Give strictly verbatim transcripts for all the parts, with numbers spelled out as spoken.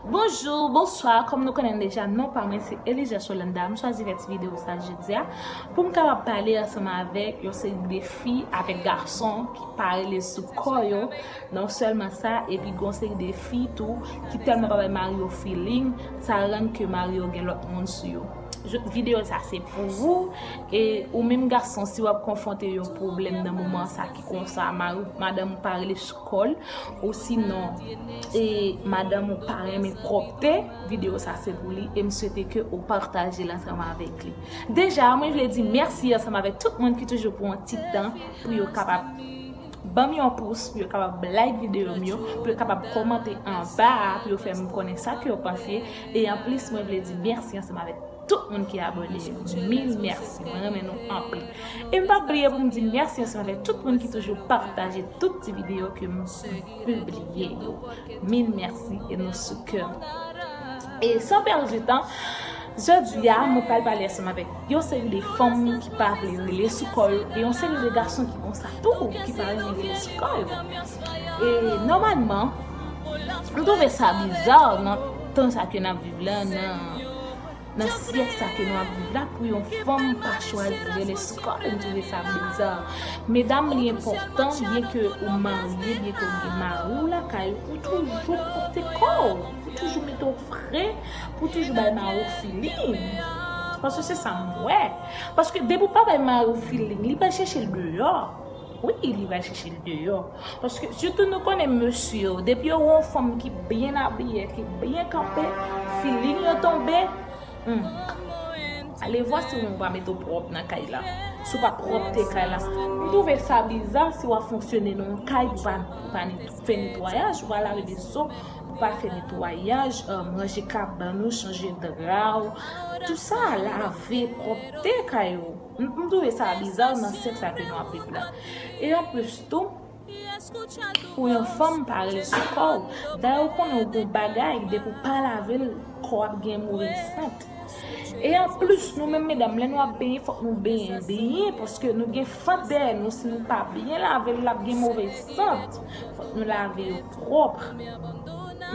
Bonjou, bonswa, kòm nou konnen deja, non pa mwen se Elija Solanda. M chwazi fè ti videyo sa jodi a pou m kapab pale ansanm avèk yon seri de fi avèk gason ki pa rele sou kò yo. Non sèlman sa, epi gon seri de fi tou ki tèlman pa bay mari yo feeling, sa rann ke mari yo gen lòt moun sou yo. Videyo sa se pou ou, e ou menm gason, si w ap konfwonte yon pwoblèm nan moman sa ki konsa, mari, madanm ou pa rele sou kò l, osinon e madanm ou pa renmen pwòpte, videyo sa se pou li e m swete ke ou pataje l ansanm avèk li. Deja, mwen vle di mèsi ansanm avèk tout moun ki toujou pran ti tan pou yo kapab ban m yon pous, pou yo kapab like videyo m yo, pou yo kapab kòmante anba a, pou yo fè m konnen sa ke yo panse. E anplis, mwen vle di mèsi ansanm avèk tout moun ki abòne yo. Mil mèsi. Mwen renmen nou anpil. E m p ap bliye pou m di mèsi ansanm avèk tout moun ki toujou pataje tout ti videyo ke m pibliye yo. Mil mèsi e nou sou kè m. E san pèdi tan, jodi a, mwen pral pale ansanm avèk yon seri de fanm ki pa vle rele sou kò yo, e yon seri de gason ki konsa tou, ki pa renmen rele sou kò yo. E nòmalman, m twouve sa biza nan tan sa ke n ap viv la, nan nan syèk sa ke nou ap viv la, pou yon fanm pa chwazi rele sou kò l, m twouve sa biza. Medam, li enpòtan, byen ke ou marye, byen ke ou gen mari w lakay ou, pou toujou pwòpte kò w, pou toujou mete w fre, pou toujou bay mari w feeling. Paske se sa m wè. Paske depi w pa bay mari w feeling, li pral chèche l deyò. Wi, li pral chèche l deyò. Paske sitou nou konnen mesye yo, depi yo wè yon fanm ki byen abiye, ki byen kanpe, feeling yo tonbe, hmm. Ale vwa si w pa mete w pwòp nan kay la. Si w pa pwòpte kay la. M twouve sa biza si w ap fonksyone nan yon kay pou pa, pou pa net-, fè netwayaj, ou pa lave veso, ou pa fè netwayaj, euh, ranje kabann ou, chanje dra w. Tout sa, lave, pwòpte kay ou. M, m twouve sa biza nan syèk sa ke nou ap viv la. E anplis tou, pou yon fanm pa rele sou kò w. Dayè, ou konnen w gon bagay, depi w pa lave l, kò w ap gen move sant. E anplis, nou menm medam, lè nou ap benyen, fòk nou benyen byen, paske nou gen fant dèyè nou, si nou pa byen lave l, l ap gen move sant. Fòk nou lave yo pwòp.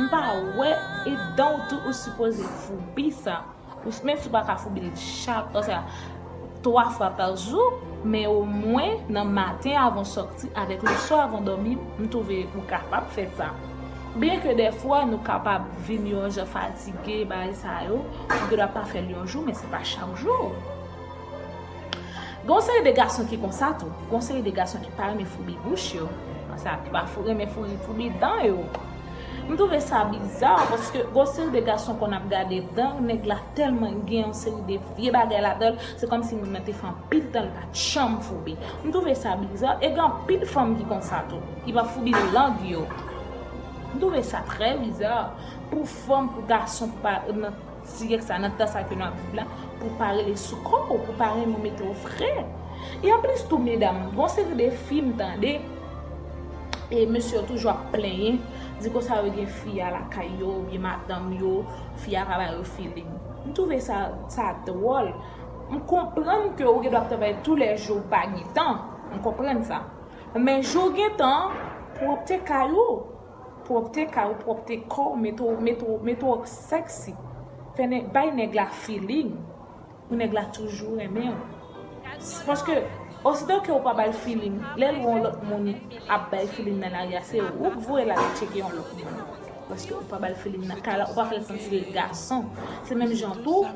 M pa wè, e dan w tou, ou sipoze foubi sa. Ou, menm si w pa ka foubi l chak, oswa twa fwa pa jou, men omwen nan maten avan w sòti avèk leswa avan dòmi, m twouve ou kapab fè sa. Byen ke dèfwa nou kapab vin yon jan fatige, bagay sa yo, ou gendwa pa fè l yon jou, men se pa chak jou. Gon seri de gason ki konsa tou. Gon seri de gason ki pa renmen foubi bouch yo. Konsa, ki pa fou-, renmen foubi, foubi dan yo. M twouve sa biza, paske gon seri de gason konn ap gade dan nèg la tèlman gen yon seri de vye bagay ladan l, se kòmsi moun nan te fè anpil tan li pa t janm foubi. M twouve sa biza, e gen anpil fanm ki konsa tou, ki pa foubi lang yo. M twouve sa trè biza pou fanm, pou gason, pou pa, nan syèk sa, nan tan sa ke n ap viv la, pou pa rele sou kò w, pou pa renmen w mete w fre. E anplis tou, medam, gon seri de fi m tande, e mesye yo toujou ap plenyen, di konsa yo gen fi a lakay yo, oubyen madanm yo, fi a pa ba yo feeling. M twouve sa, sa dwòl. M konprann ke ou gendwa ap travay toulèjou, ou pa gen tan. M konprann sa. Men jan w gen tan, pwòpte kay ou. Pwòpte kay ou, pwòpte kò w, mete w, mete w, mete w sexy. Fè nè-, bay nèg la feeling. Pou nèg la toujou renmen w. Paske, osito ke ou pa ba l feeling, lè l wè yon lòt moun ap bay feeling nan lari a, se ou k voye l al tcheke yon lòt moun. Paske ou pa ba l feeling nan kay la, ou pa fè l santi l gason. Se menm jan tou,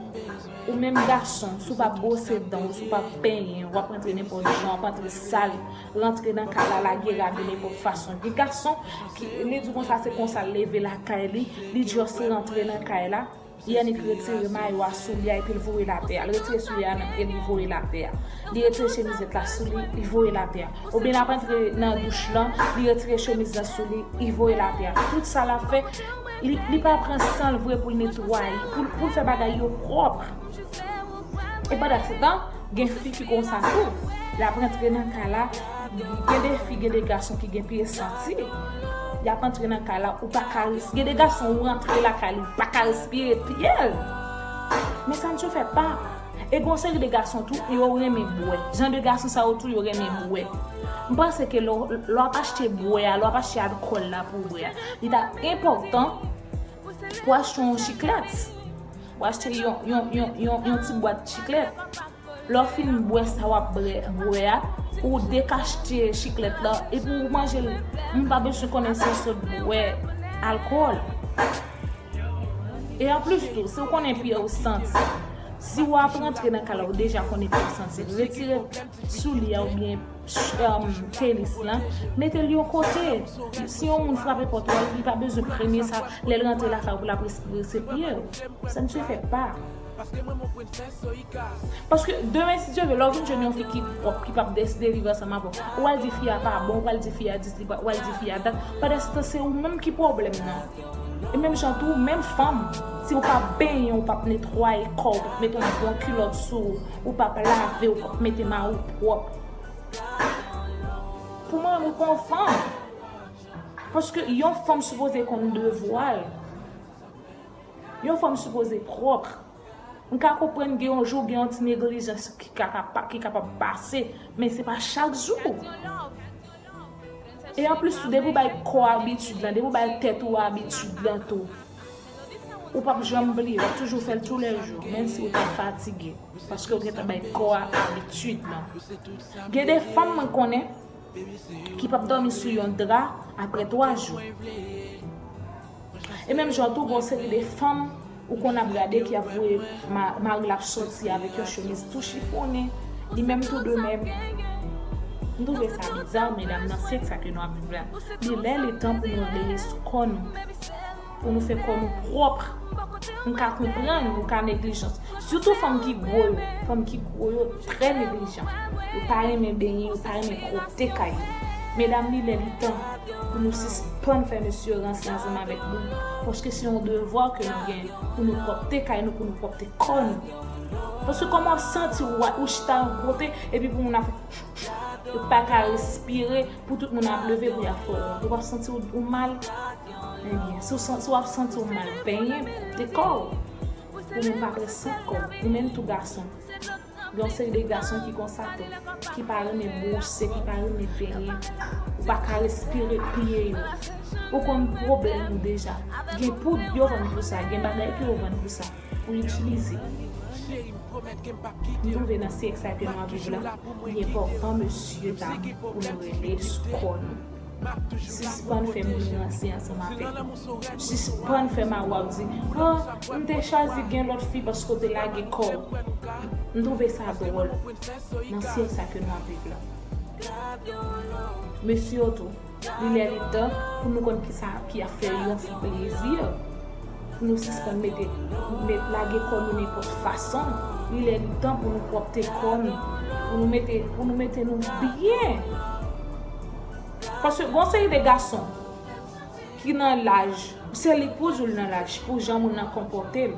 ou menm gason, si w pa bwose dan w, si w pa benyen, w ap rantre nenpòt jan, w ap rantre sal, rantre nan kay la, lage rad ou nenpòt fason. Gen gason ki, li di konsa, se konsa l leve lakay li, li just rantre nan kay la, li annik retire mayo a sou li a epi l voye l atè a. L retire soulye a nan pye l, li voye l atè a. Li retire chemizèt la sou li, li voye l atè a. Oubyen l ap antre nan douch lan, li retire chemiz lan sou li, li voye l atè a. Tout sa l ap fè, li, li pa pran san l vre pou l netwaye, pou, pou l fè bagay yo pwòp. E pandan se tan, gen fi ki konsa tou. L ap rantre nan kay la, gen de fi, gen de gason ki gen pye santi. Y ap antre nan kay la, ou pa ka res-, gen de gason ou rantre lakay li, ou pa ka respire pye l. Men ça ne se fait pas. E gon seri de gason tou, yo renmen bwè. Jan de gason sa yo tou, yo renmen bwè. M panse ke lè w, lè w ap achte bwè a, lè w ap achte alkòl la pou w bwè a, li ta enpòtan pou achte yon chiklèt. Ou achte yon, yon, yon, yon, yon ti bwat chiklèt. Lè w fin bwè sa w ap bwè, bwè a, ou dekachte chiklèt la, epi ou manje l. Moun pa bezwen konnen si w sot bwè alkòl. E anplis tou, si w konnen pye w santi, si w ap rantre nan kay la, ou deja konnen pye w santi, retire soulye a oubyen um, tenis lan, mete l yon kote. Si yon moun frape pòt ou, li pa bezwen premye sa, lè l rantre lakay ou pou l ap respire se pye w. Ça ne se fait pas. Paske demen, si Dye vle, lè w vin jwenn yon fi ki pwòp, ki p ap deside viv ansanm avè w, ou al di fi a pa bon, ou al di fi a dis, li pa, ou al di fi a dat, pandan se tan se ou menm ki pwoblèm nan. E menm jan tou, menm fanm, si w pa benyen, w p ap netwaye kò w, w p ap mete yon bon kilòt sou ou, w p ap lave, w p ap mete mayo pwòp. Pou mwen, ou pa yon fanm. Paske yon fanm sipoze konn devwa l. Yon fanm sipoze pwòp. M ka konprann gen yon jou, gen yon ti neglijans ki ka, ka pa, ki kapab pase, men se pa chak jou. E anplis tou, depi w bay kò abitid lan, depi w bay tèt ou abitid lan tou, ou p ap janm bliye, w ap toujou fè l toulèjou, menm si ou ta fatige, paske w gentan bay kò a abitid lan. Gen de fanm mwen konnen ki p ap dòmi sou yon dra apre twa jou. E menm jan tou, gen yon seri de fanm ou konn ap gade ki ap voye ma-, mari l ap sòti avèk yon chemiz tou chifonnen, li menm tou de menm. M twouve sa biza, medam, nan syèk sa ke nou ap viv la. Li lè, li tan pou nou veye sou kò nou, pou nou fè kò nou pwòp. M ka konprann ou ka neglijans. Sitou fanm ki gwo yo. Fanm ki gwo yo trè neglijan. Yo pa renmen benyen, yo pa renmen pwòpte kay yo. Medam, li lè, li tan pou nou sispann fè mesye ranse ansanm avèk nou. Paske se yon devwa ke nou gen pou nou pwòpte kay nou, pou nou pwòpte kò nou. Paske kòman w ap santi w, ou chita yon kote, epi pou moun ap fè, ou pa ka respire, pou tout moun ap leve pou y ap fè w wont. Ou p ap santi w, ou mal? Ebyen, si w san-, si w ap santi w mal, benyen, pwòpte kò w. Pou moun pa pran san kò w. Ou menm tou gason. Gen yon seri de gason ki konsa tou, ki pa renmen bwose, ki pa renmen benyen. Ou pa ka respire pye yo. Ou konn pwoblèm ou deja. Gen poud yo vann pou sa, gen bagay ke yo vann pou sa, pou itilize. M twouve nan syèk sa ke nou ap viv la, li enpòtan, mesye dam, pou nou rele sou kò nou. Sispann fè moun ranse ansanm avèk nou. Sispann fè mawa w di, "Oh, m te chwazi gen lòt fi paske w te lage kò w." M twouve sa dwòl nan syèk sa ke nou ap viv la. Mesye yo tou, li lè li tan pou nou konn kisa ki ap fè yon fi plezi. Pou nou sispann mete, met, lage kò nou nenpòt fason. Li lè li tan pou nou pwòpte kò nou. Pou nou mete, pou nou mete nou byen. Paske gon seri de gason ki nan laj, se li k pou di w l nan laj, pou jan moun nan konpòte l.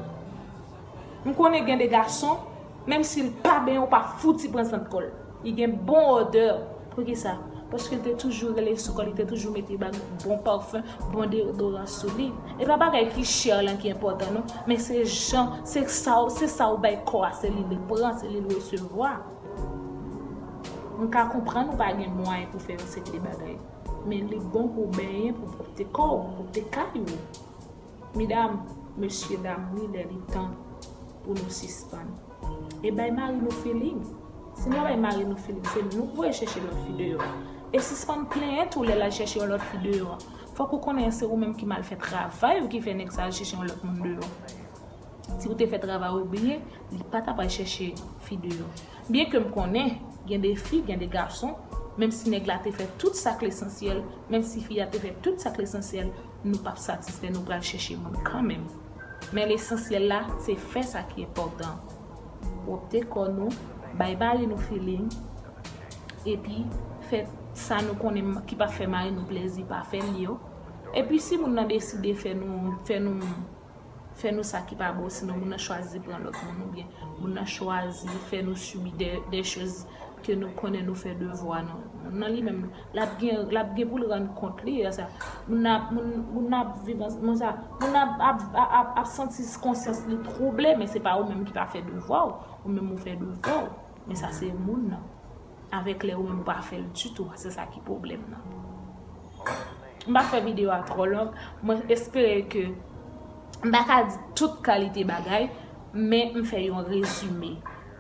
M konnen gen de gason, menm si l pa benyen, ou pa fouti pran sant kò l. Li gen bon odè. Poukisa? Paske l te toujou rele sou kò l, li te toujou mete bag bon pafen, bon deyodoran sou li. E pa bagay ki chè lan ki enpòtan non, men se jan, se sa w, se sa w bay kò a, se li l pran, se li l resevwa. M ka konprann ou pa gen mwayen pou fè yon seri de bagay, men li bon pou w benyen, pou w pwòpte kò w, pou w pwòpte kay ou. Medam, mesye dam, li lè li tan pou nou sispann. E bay mari nou feeling. Si nou bay mari nou feeling, se nou k voye chèche lòt fi deyò. E sispann plenyen tou lè l al chèche yon lòt fi deyò. Fòk ou konnen se ou menm ki mal fè travay ou ki fè nèg sa al chèche yon lòt moun deyò. Si ou te fè travay ou byen, li pa t ap al chèche fi deyò. Byen ke m konnen, gen de fi, gen de gason, menm si nèg la te fè tout sa k lesansyèl, menm si fi a te fè tout sa k lesansyèl, nou p ap satisfè, nou pral chèche moun kanmenm. Men lesansyèl la, se fè sa ki enpòtan. Pwòpte kò nou, bay mari nou feeling, epi fè sa nou konnen ki p ap fè mari nou plezi, pa fè l yo. Epi si moun nan deside fè nou, fè nou, fè nou sa ki pa bon, sinon moun nan chwazi pran lòt moun, oubyen moun nan chwazi fè nou sibi de, de choz ke nou konnen nou fè devwa nou. Moun nan li menm, l ap gen, l ap gen pou l rann kont li a sa. Moun nan ap, moun, moun nan ap viv ans-, moun sa, moun nan ap, ap, ap, ap, ap santi konsyans li twouble, men se pa ou menm ki pa fè devwa w. Ou menm ou fè devwa w. Men sa se moun nan. Avèk lè ou menm ou pa fè l ditou, se sa ki pwoblèm nan. M pa fè videyo a twò long. Mwen espere ke M pa ka di tout kalite bagay, men m fè yon rezime.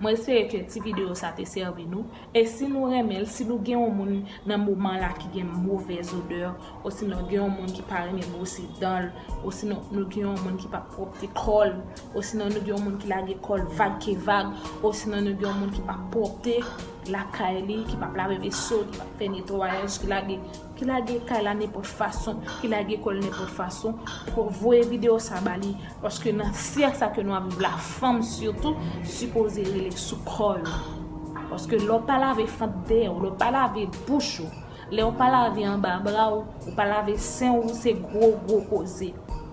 Mwen espere ke ti videyo sa te sèvi nou. E si nou renmen l, si nou gen yon moun nan moman la ki gen movèz odè, osinon gen yon moun ki pa renmen bwose dan l, osinon nou gen yon moun ki pa pwòpte kò l, osinon nou gen yon moun ki lage kò l vag ke vag, osinon nou gen yon moun ki pa pwòpte lakay li, ki pa lave veso, ki pa fè netwayaj, ki lage ki lage kay la nenpòt fason, ki lage kò l nenpòt fason, voye videyo sa ba li. Paske nan syèk sa ke nou ap viv la, fanm sitou sipoze rele sou kò yo. Paske lè w pa lave fant dèyè w, lè w pa lave bouch ou, lè w pa lave anba bra w, ou pa lave sen w, se gwo gwo koze.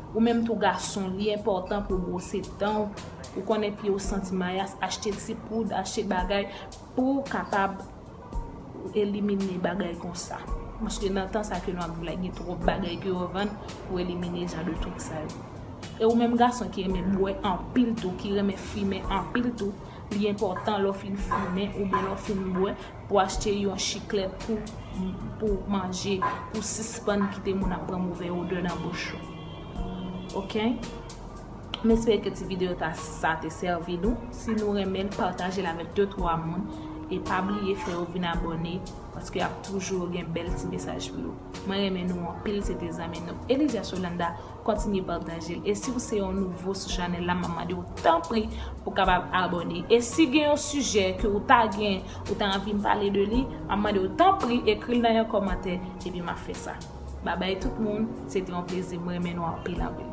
Ou menm tou gason, li enpòtan pou w bwose dan w. Ou konnen pye w santi mayas, achte ti poud, achte bagay pou w kapab elimine bagay konsa. Paske nan tan sa ke nou ap viv la, gen twòp bagay ke yo vann pou elimine jan de twòp sa yo. E ou menm gason ki renmen bwè anpil tou, ki renmen fimen anpil tou, li enpòtan lè w fin fimen oubyen lè w fin bwè pou achte yon chiklèt pou, pou manje, pou sispann kite moun ap pran movè odè nan bouch ou. Oke? M espere ke ti videyo ta, sa te sèvi nou. Si nou renmen l, pataje l avèk de twa moun. E pa bliye fè yo vin abòne, paske y ap toujou gen bèl ti mesaj pou yo. Mwen renmen nou anpil, se te zanmi nou Elisias Yolanda. Kontinye pataje l. E si w se yon nouvo sou chanèl la, m ap mande w tanpri pou w kapab abòne. E si gen yon sijè ke w ta gen, ou ta anvi m pale de li, m ap mande w tanpri ekri l nan yon kòmantè, epi m ap fè sa. Babay tout moun, se te yon plezi, mwen renmen nou anpil anpil.